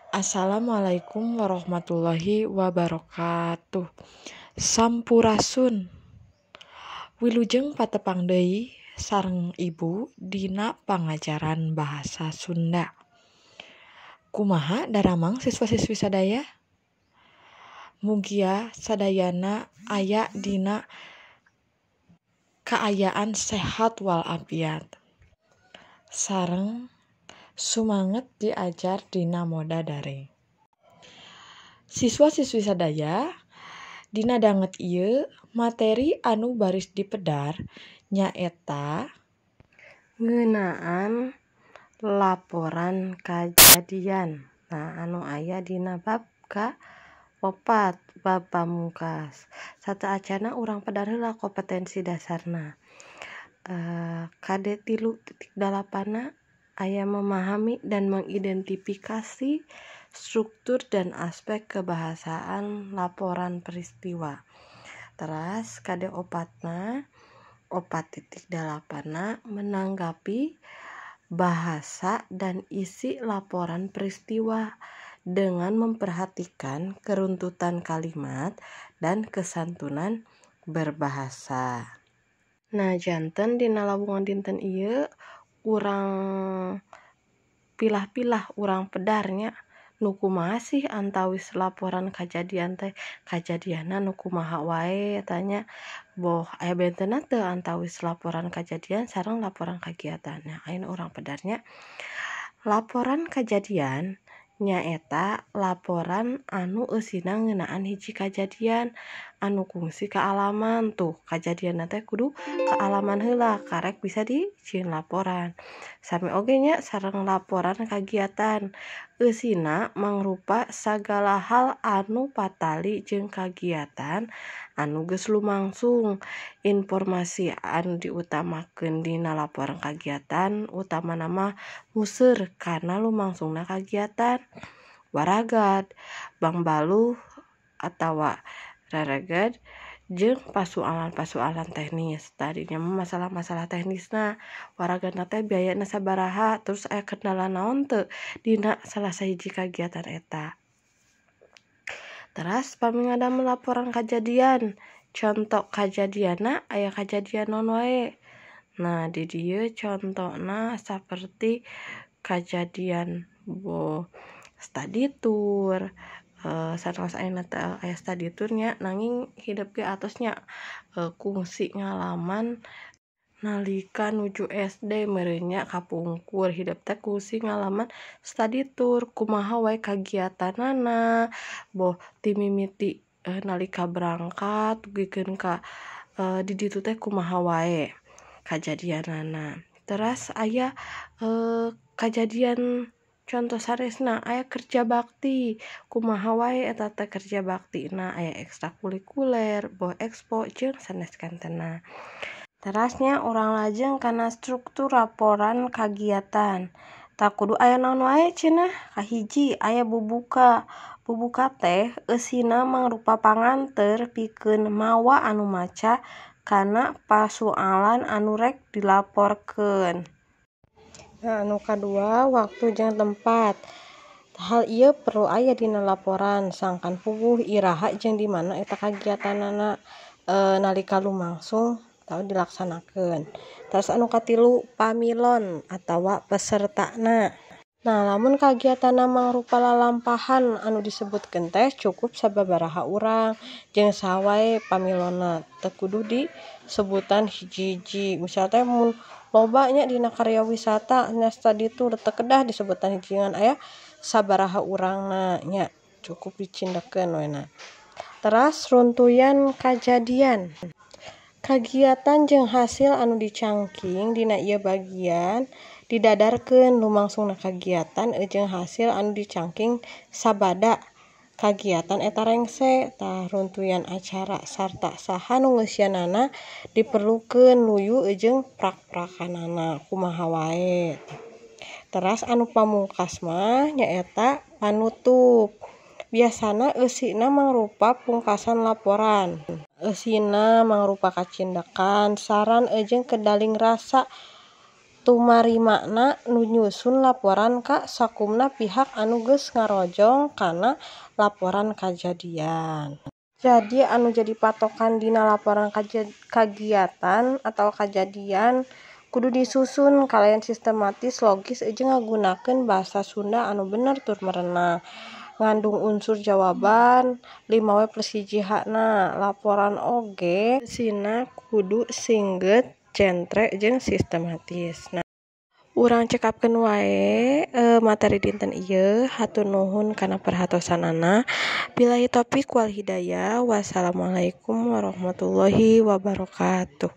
Assalamualaikum warahmatullahi wabarakatuh. Sampurasun. Wilujeng patepang deui sareng Ibu dina pangajaran bahasa Sunda. Kumaha daramang siswa-siswi sadaya? Mugia sadayana aya dina kaayaan sehat walafiat. Sareng sumanget diajar dina moda daring. Siswa-siswi sadaya, dina danget ieu materi anu baris dipedar nyaeta ngeunaan laporan kajadian. Nah, anu aya dina bab ka-4 bab pamungkas. Sateuacanna urang pedar heula kompetensi dasarna. KD 3.8 aya memahami dan mengidentifikasi struktur dan aspek kebahasaan laporan peristiwa. Teras KD 4-na 4.8 menanggapi bahasa dan isi laporan peristiwa dengan memperhatikan keruntutan kalimat dan kesantunan berbahasa. Nah, janten dina lawungan dinten ieu urang pilah-pilah, urang pedarnya nu kumaha sih antawis laporan kajadian teh, kajadianna nu kumaha wae tanya boh aya bentenna teu antawis laporan kajadian sareng laporan kagiatan. Nah, ayeuna urang pedarnya laporan kajadian nyaeta laporan anu eusina ngeunaan hiji kajadian anu kungsi kaalaman. Tuh kajadianna teh kudu kaalaman heula karek bisa dijieun laporan. Sami oge nya sareng laporan kagiatan eusina mangrupa sagala hal anu patali jeung kagiatan anu geus lumangsung. Informasi anu diutamakeun dina laporan kagiatan utamana mah museur kana lumangsungna kagiatan, waragad, bangbaluh atawa rereged jeung pasualan-pasualan teknis. Tadinya mah masalah-masalah teknisna, waragadna teh biayana sabaraha, terus aya kendala naon teu dina salah sahiji kagiatan eta. Teras pami ngadamel laporan kajadian, conto kajadianna aya kajadian naon wae. Nah, di dieu contona saperti kajadian boh study tour, sanaos ayeuna teh aya study tour nya, nanging hidep ge atos nya kungsi ngalaman nalika nuju SD meureun nya kapungkur hidep teh kungsi ngalaman study tour kumaha wae kagiatanana boh ti mimiti nalika berangkat dugikeun ka di ditu teh kumaha wae kajadianana. Teras aya kajadian contoh sanesna aya kerja bakti kumaha wae eta teh kerja baktina, aya ekstrakurikuler boh expo jeung sanes kantena. Terasnya urang lajeng kana struktur laporan kagiatan. Tah kudu aya naon wae cenah? Kahiji aya bubuka. Bubuka teh eusina mangrupa panganteur pikeun mawa anu maca kana pasualan anu rek dilaporkeun. Nah, anu kadua waktu jeung tempat. Hal ieu perlu aya dina laporan sangkan puguh iraha jeung di mana eta kagiatanana nalika lumangsung atau dilaksanakeun. Terus anu katilu pamilon atawa pesertana. Nah, lamun kagiatanna mangrupa lalampahan anu disebutkeun teh cukup sababaraha urang jeung saha wae pamilonna, teu kudu disebutan hiji-hiji. Misal teh mun loba nya dina karya wisata nya study tour teu kedah disebutan hiji ngan aya sabaraha urangna nya, cukup dicindekeun we na. Teras runtuyan kajadian. Kagiatan jeung hasil anu dicangking dina ieu bagian didadarkeun lumangsungna kagiatan jeung hasil anu dicangking sabada kagiatan eta rengse. Tah runtuyan acara sarta saha nu ngeusianana diperlukeun luyu jeung prak-prakanana kumaha wae. Teras anu pamungkas mah nyaeta panutup. Biasana eusina mangrupa pungkasan laporan. Eusina mangrupa kacindekan, saran jeung kedaling rasa Tumarimana nu nyusun laporan ka sakumna pihak anu geus ngarojong kana laporan kajadian. Jadi anu jadi patokan dina laporan kagiatan atawa kajadian kudu disusun kalayan sistematis, logis jeung ngagunakeun basa Sunda anu bener tur merenah. Ngandung unsur jawaban 5W plus 1 H na. Laporan oge eusina kudu singget, jentre jeung sistematis. Nah, urang cekapkeun wae materi dinten ieu. Hatur nuhun kana perhatosanana. Billahi taufik wal hidayah. Wassalamualaikum warahmatullahi wabarakatuh.